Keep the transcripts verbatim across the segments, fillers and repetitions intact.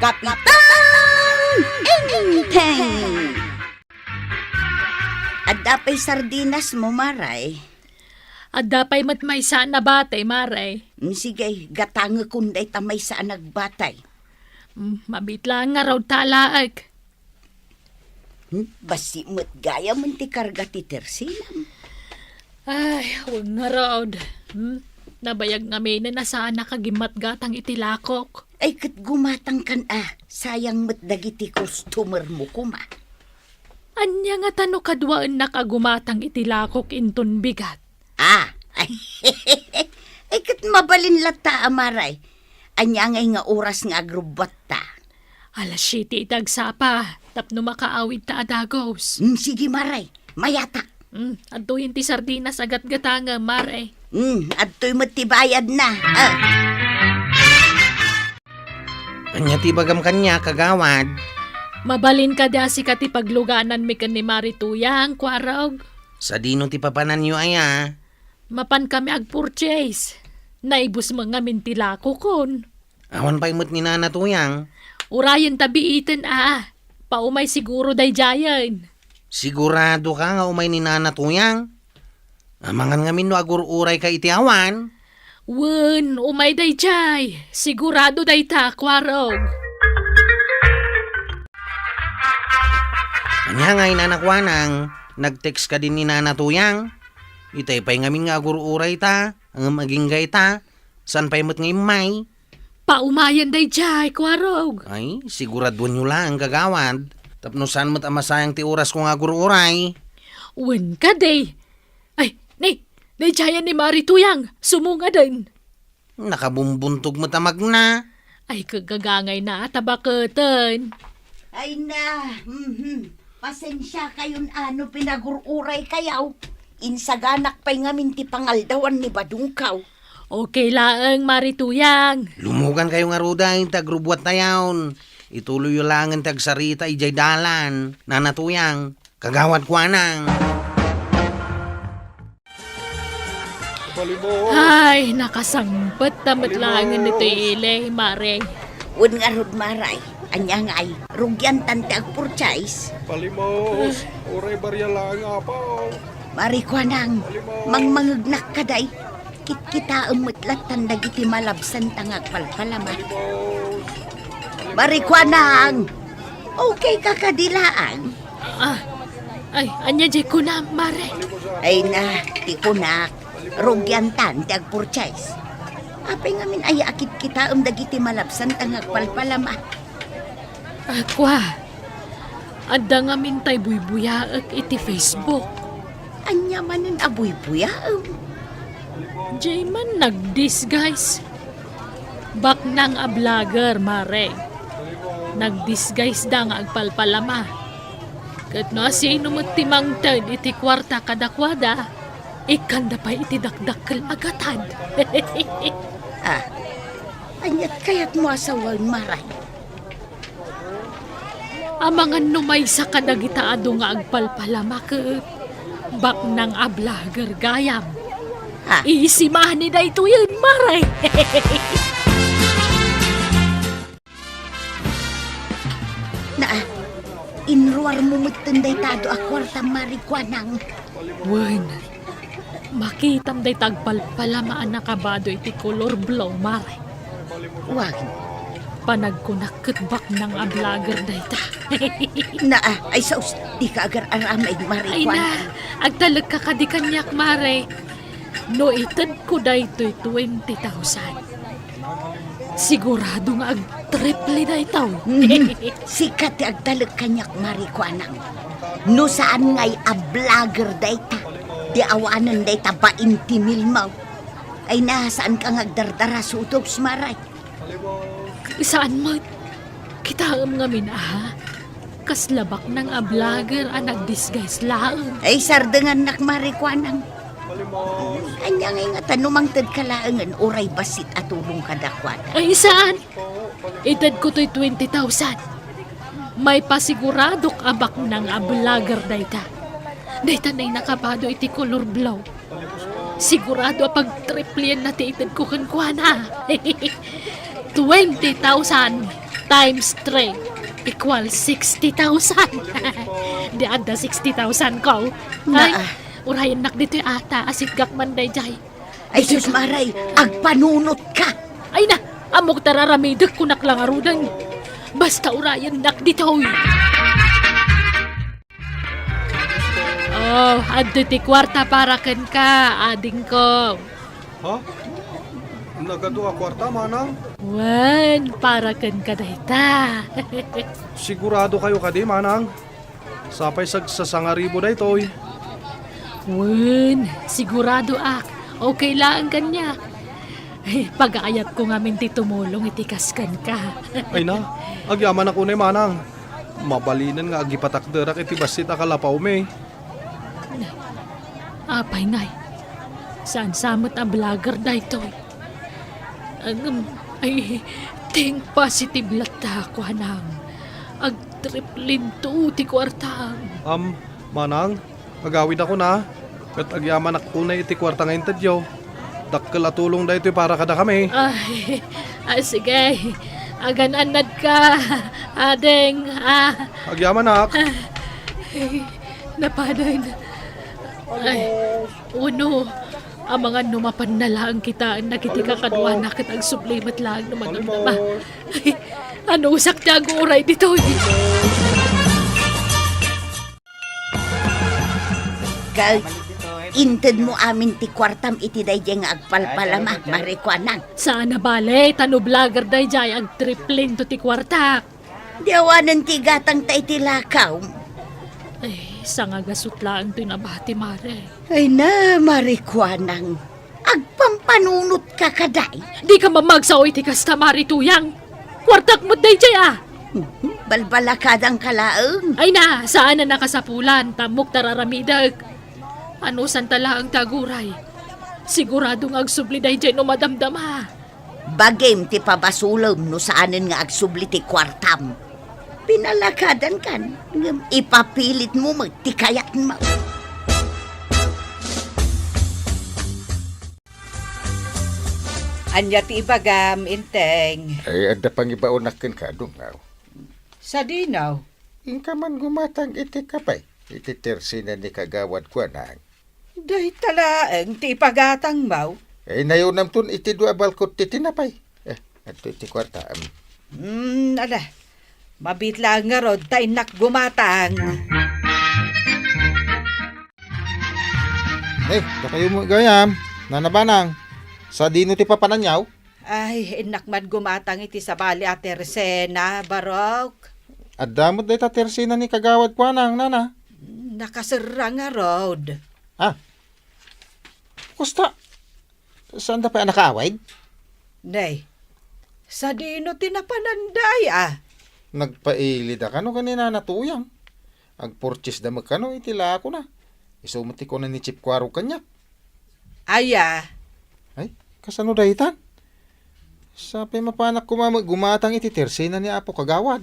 Kapitan Enteng! Adda pay sardinas mo, Maray? Adda pay met maysa a nabatay, Maray. Mm, sige, gatangekon dayta maysa a nagbatay. Mm, mabiit laeng ngarud ta alaek. Hmm, bassit met gayam ti karga ti tersinam. Ay, wen ngarud. Hmm, nabayag ngaminen a saannak a gimmatgatang iti lakok. Ay, ket gumatangkan a, sayang met dagiti customer mo koma. Ania ngata no kaduaennak a gumatang iti lakok inton bigat? Ah, ay, ay, ket mabalin latta a, Maray. Ania ngay nga oras nga agrubbuatta? Alas siete iti agsapa, tapno makaawidta a dagus. Mm, sige, Maray. Mayata. Mm, adtoyen ti sardinas a gatgatangem, Maray. Mm, adtoy met ti bayadna. Ah. Ania ti ibagam kaniak, kagawad? Mabalin kadi a sika ti paglugananmi ken ni Mari Tuyang, Kuarog? Sadino ti papananyo aya? Mapankami agpurchase. Naibus met ngamin ti lakokon. Awan pay met ni Nana Tuyang. Urayenta biiten a. Paumay siguro daydiayen. Siguradoka nga umay ni Nana Tuyang? Amangan ngamin no agur-urayka iti awan. Wen, umay daydiay. Sigurado dayta, Kuarog. Ania ngay, Nana Kuanang, nag-text kadi ni Nana Tuyang? Itay pay ngamin nga agur-urayta, ngem agingga ita, saan pay met nga immay? Paumayen daydiay, Kuarog. Ay, siguraduenyo laeng, kagawad, tapno saan met a masayang ti orasko nga agur-uray. Wen kadi. Ay, ni, daydiayen ni Mari Tuyang, sumungaden. Nakabumbuntog met a magna. Ay, kagagangayna a tabaketen. Ay na, mhm. Pasensiakayon a no pinagur-uraykayo. Insaganak pay ngamin ti pangaldawan ni badongkaw. Okay laeng, Mari Tuyang. Lumugankayo ngaruden ti agrubbuattayon. Ituloyyo laengen ti agsarita idiay dalan, Nana Tuyang, kagawad Kuanang. Balimos. Ay, nakasangpet ta met laengen ditoy ili, Mare. Wen ngarud, Maray, ania ngay, rugiantan ti agpurchase? Balimos, uray barya laeng, Apo. Mari Kuanang, mangmangegnak kadi. Kitkitaem met lattan dagiti malabsanta nga agpalpalama. Balimos. Mari Kuanang, okay ka kadi laeng? Ah, ay, ania diay kunam, Mare? Ay na, ti kunak, rugiantan ti agpurchase. Apay ngamin aya a kitkitaem dagiti malabsanta nga agpalpalama? Ah, kua, adda ngamin tay buybuyaek iti Facebook. Ania manen a buybuyaem? Diay man nagdisguise. Baknang a vlogger, Mare. Nagdisguise da nga agpalpalama. Ket no asino met ti mangted iti kuarta kadakuada, ikkanda pay iti dakdakkel a gatad. Ah, aniat kayatmo a sawen, Maray? Amangan no maysa kadagita adu nga agpalpalama ket baknang a vlogger gayam. Ha? Isimani daytoyen, Mare. Naa, inruarmo metten dayta adu a kuarta, Mari Kuanang. Wen, makitam dayta agpalpalama a nakabado iti kolor blue, Mare. Wen. Panagkunak ket baknang a vlogger dayta. Naa, ay sus, dika agar-aramid, Mari Kuanang. Ay na, agtalekka kadi kaniak, Mare. No itedko daytoy twenty thousand, sigurado nga agtriple daytoy. Mhm. Sika ti agtalek kaniak, Mari Kuanang. No saan ngay a vlogger dayta, di awanen dayta bainti mil mo. Ay na, saanka nga agdardara sudos, Mare. Saan met? Kitaem ngamin a kasla baknang a vlogger a nagdisguise laeng. Ay, sardengannak, Mari Kuanang. Ania ngay ngata no mangtedka laengen uray bassit a tulong kadakuada? Ay, saan? Itedko toy twenty thousand. Maipasiguradok a baknang a vlogger dayta. Dayta nay nakabado iti kolor blue. Sigurado a pagtriplienna ti itedko kenkuana. Twenty thousand. Times three equals sixty thousand. Di adda sixty thousand ko. Ay, urayennak ditoy ata, asitgak man dayjay. Ay, sus, Maray, agpanunot ka. Ay na, ammok ta raramidek, kunak la ngaruden. Basta urayennak ditoy. Oh, adtoy ti kuarta para kenka, adingko. Ha? Nagadu a kuarta, manang? Wen, para kenka dayta. Sigurado kayo kadi, manang? Sapay sagsasangaribu daytoy. Wen, sigurado ak. Okay laeng kaniak. Pagaayatko ngamin ti tumulong iti kas kenka. Ay na, agyamanak unay, manang. Mabalinen nga agipatakderak iti bassit a kalapawmi. Apay ngay, saan sa met a vlogger daytoy? Ngem, ay, think positive latta, kuanang. Agtriplinto ti kuartam. Am, manang, agawidakon a, ket agyamanak unay iti kuarta nga intedyo. Dakkel a tulong daytoy para kadakami. Ay, ah, sige. Agan-annadka, ading, ah. Agyamanak. Ay, napanen. Ay, uno. Amangan no mapanna laeng kitaen dagiti kakaduana ket agsubli met laeng no madamdama. Ay, anusak ti aguray ditoy. Ket intedmo amin ti kuartam iti daydiay nga agpalpalama, Mare Kuanang. Saan a bale, ta no vlogger daydiay, agtriplinto ti kuartak. Di awanen ti gatangta iti lakaw. Ay, sangagasut laeng toy nabati, Mare. Ay na, Mare Kuanang. Agpampanunotka kadi? Dika mammagsao iti kasta, Mare Tuyang. Kuartak met daydiay, a. Mhm, balbalakadangka laeng. Ay na, saan a nakasapulan, ta ammok ta raramidek. Anusanta laeng ti aguray. Sigurado nga agsubli daydiay no madamdama. Bagim ti pabasolem no saanen nga agsubli ti kuartam. Pinalakadankan, ngem ipapilitmo met ti kayatmo. Ania ti ibagam, Enteng? Ay, adda pangibaonak kenka, Adungaw. Sadino? Inka man gumatang iti kape, iti tersina ni Kagawad Kuanang. Dayta laeng ti ipagatangmo? Ay, nayonamton iti dua a balkot ti tinapay. Eh, adto iti kuarta, am. Hmm, ala. Mabiit laeng ngarud ta innak gumatang. Eh, dakayo met gayam, Nana Banang. Sadino ti papananyaw? Ay, innak man gumatang iti sabali a tersena, Barok. Adda met dayta tersena ni Kagawad Kuanang, Nana. Nakaserra ngarud. Ah. Kasta, saanda pay a nakaawid? Nay, sadino ti napananda, a? Nagpailida kano ken ni Nana Tuyang. Agpurchaseda met kano iti lakona. Isu met ti kuna ni Chief Kuarog kaniak. Aya? Ay, kasano daytan? Sapay mapanak koma met gumatang iti tersena ni Apo Kagawad.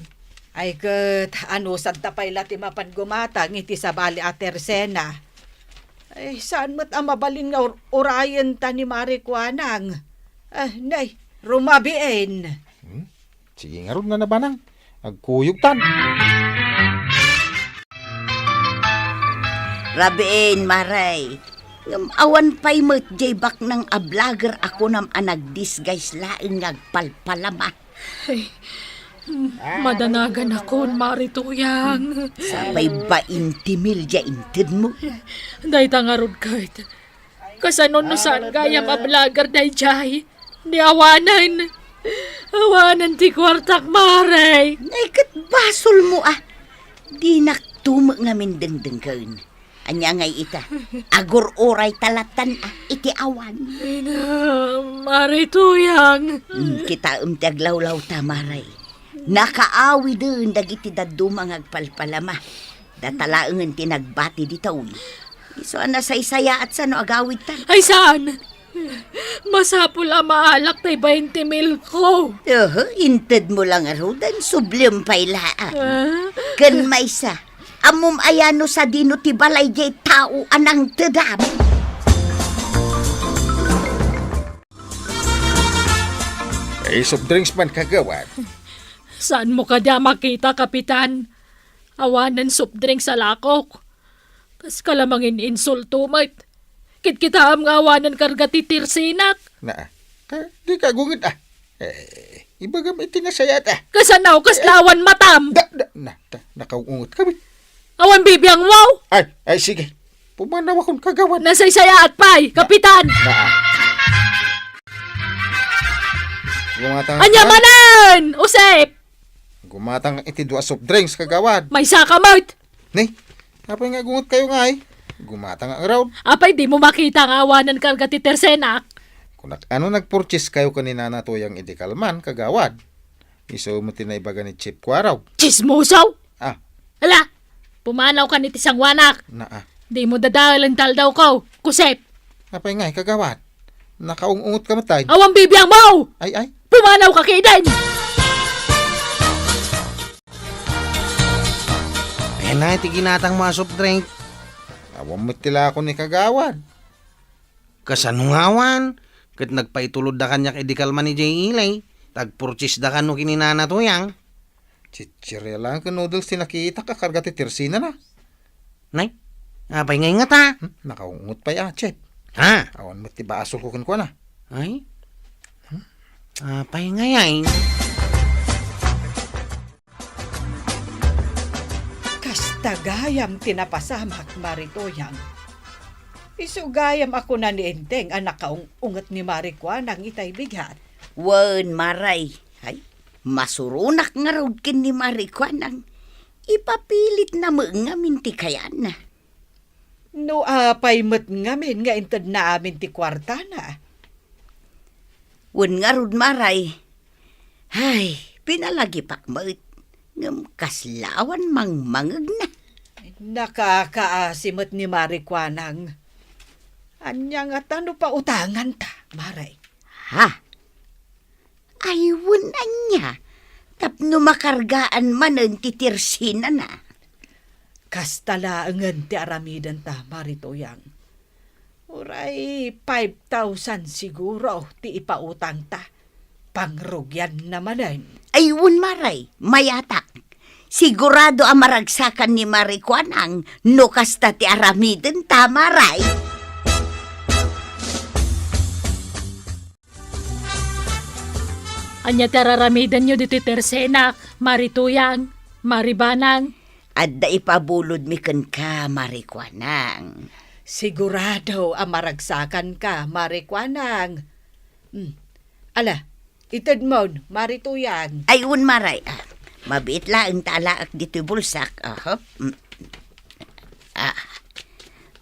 Ay ket, anusanta pay la ti mapan gumatang iti sabali a tersena? Ay, saan met a mabalin nga ur-, urayenta ni Mare Kuanang? Ah, nay, rumabiin. Hmm? Sige ngarud, Nana Banang. Agkuyogtan. Rabiin, Mare. Ngem awan pay met jay baknang a vlogger a kunam a nagdisguise laeng nga agpalpalama. Ay, madanaganakon, Mare Tuyang. Sapay bainti mil jay intedmo. Dayta ngarud ket. Kasano no saan gayam a vlogger dayjay? Ni awanen. Awanen ti kuartak, Mare. Nay ket basolmo a. Dinak tumek ngamin dengdengken. Ania ngay ita? Agur-uray ta lattan a iti awan. Ay na, Mare Tuyang. Hmm, kitaem ti aglawlawta, Mare. Nakaawiden dagiti dadduma nga agpalpalama. Data laengen ti nagbati ditoy. Isu a nasaysayaat sano agawidtan. Ay, saan? Masapul a maalak tay bainte mil ko. Oho, intedmo la ngaruden, subliem pay laeng. Ah? Ken maysa, ammom aya no sadino ti balay jay tao a nangtedam? Ay, soft drinks man, Kagawad. Saanmo kadi a makita, Kapitan? Awanen soft drinks a lakok. Kaska la mangin-insulto met. Kitkitaem nga awanen karga ti tirsinak. Naa, ka, dika agunged, a. Eh, ibagam iti nasayaat, a. Kasano, kasla awan matam? Da, da, na, da, nakaungot kami. Awan bibiangmo? Ay, ay, sige. Pumanawakon, kagawad. Nasaysayaat pay, Kapitan. Naa. Gumatang Ania ka? Manen, Usep? Gumatang iti dua soft drinks, kagawad. Maysa ka met. Ni, apay nga agunget kayo ngay? Gumatang nga raw. Apay, dimo makita nga awanen karga ti tirsenak? Kunak, ano nagpurchase kayo ken ni Nana Tuyang idi kalman, kagawad? Isu met ti naibaga ni Chief Kuaraw. Chismoso! Ah. Ala, pumanawkan iti sanguanak. Naa. Dimo dadaelen ti aldawko, Kusep. Apay ngay, kagawad? Nakaung-ungot ka met, ay? Awan bibiangmo! Ay, ay. Pumanawka ketdin! Ayan na, iti ginatang mo a soft drink. Awan met ti lako ni kagawad. Kasano nga awan? Ket nagpaitulodda kaniak idi kalman ni Jay Ilay, ta agpurchaseda kano ken ni Nana Tuyang. Chichirya laeng ken noodles ti nakitak a karga ti tirsinana. Nay, apay ngay ngata? Hmm, nakaungot pay a, Chef. Ha? Awan met ti basolko kenkuana. Ay? Hmm? Apay ngay ay? Kasta gayam ti napasamak, Mari Tuyang. Isu gayam a kuna ni Enteng a nakaung-unget ni Mari Kuanang itay bigat. Wen, Maray. Ay, masuronak ngarud ken ni Mari Kuanang. Ipapilitna met ngamin ti kayaanna. No apay met ngamin nga intedna amin ti kuartana? Wen ngarud, Maray. Ay, pinalagipak met. Ngem kasla awan mangmangegna. Nakakaasi met ni Mari Kuanang. Ania ngata no pautanganta, Maray? Ha? Ay, wen ania, tapno makargaan manen ti tirsinana. Kasta laengen ti aramidenta, Mari Tuyang. Uray five thousand siguro ti ipautangta. Pangrugianna manen. Ay, wen, Maray, mayatak. Sigurado a maragsakan ni Mari Kuanang no kasta ti aramidenta, Maray. Ania ti araramidenyo ditoy tersenak, Mari Tuyang, Mari Banang? Adda ipabulodmi kenka, Mari Kuanang. Sigurado a maragsakanka, Mari Kuanang. Hmm. Ala, itedmon, Mari Tuyang. Ay, wen, Maray. Ah, mabiit laeng ta alaek ditoy bulsak. Aha. Mm. Ah.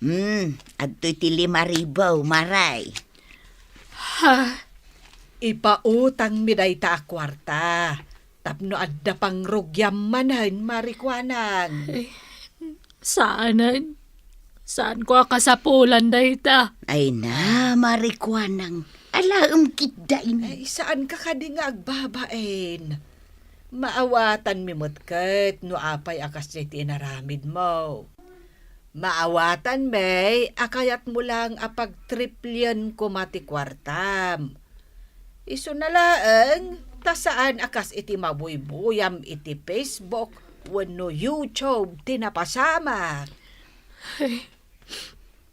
Hmm, adtoy ti lima ribu, Maray. Ha? Ipautangmi dayta a kuarta tapno adda pangrugiam manen, Mari Kuanang. Ay, saanen. Saanko a kasapulan dayta. Ay na, Mari Kuanang. Alaem ketdin. Ay, saanka kadi nga agbabain? Maawatanmi met ket no apay a kasdiay ti inaramidmo. Maawatanmi a kayatmo lang a pagtriplian koma ti kuartam. Isuna laeng, ta saan a kas iti mabuybuyam iti Facebook wenno YouTube ti napasamak. Ay,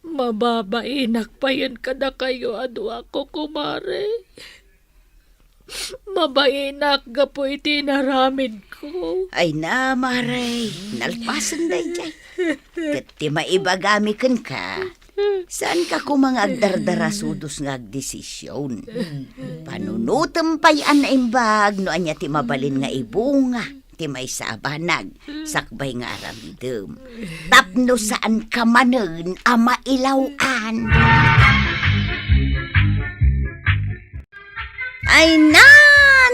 mababainak payen kadakayo a dua, kukumare. Mabainak gapu iti inaramidko. Ay na, Maray, nalpasen daydiay. Ket ti maibagami kenka, saanka koma nga agdardarasudos nga agdesision. Panunotem pay a naimbag no ania ti mabalin nga ibunga ti maysa a banag sakbay nga aramidem. Tapno saanka manen a mailaw-an. Ay na,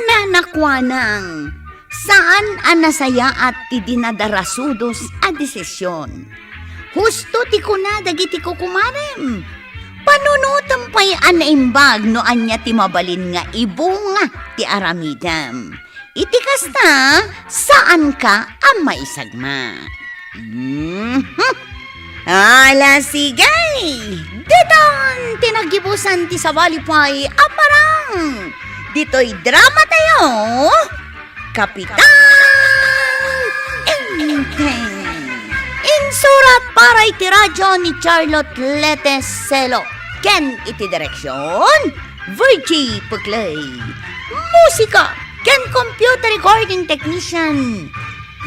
Nana Kuanang, saan a nasayaat ti dinadarasudos a desisyon. Husto ti kuna dagiti kukumarem. Panunotem pay a naimbag no ania ti mabalin nga ibunga ti aramidem. Iti kasta, saanka a maisagma. Mhm. Ala, sige! Ditan ti naggibusan ti sabali pay a parang! Ditoy drama tayo, Kapitan Enteng. Insurat para iti radio ni Charlotte Lete Celo ken iti direksion, Virgie Puclay. Musika ken computer recording technician,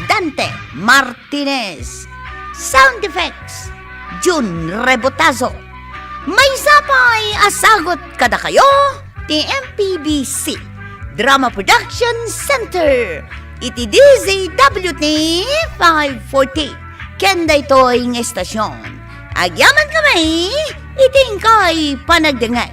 Dante Martinez. Sound effects, Jun Rebotazo. Maysa pay a sagut kadakayo ti M P B C Drama Production Center iti D Z W T five forty. Ken daytoy nga estasion, agyaman kami iti inkay panagdengngeg.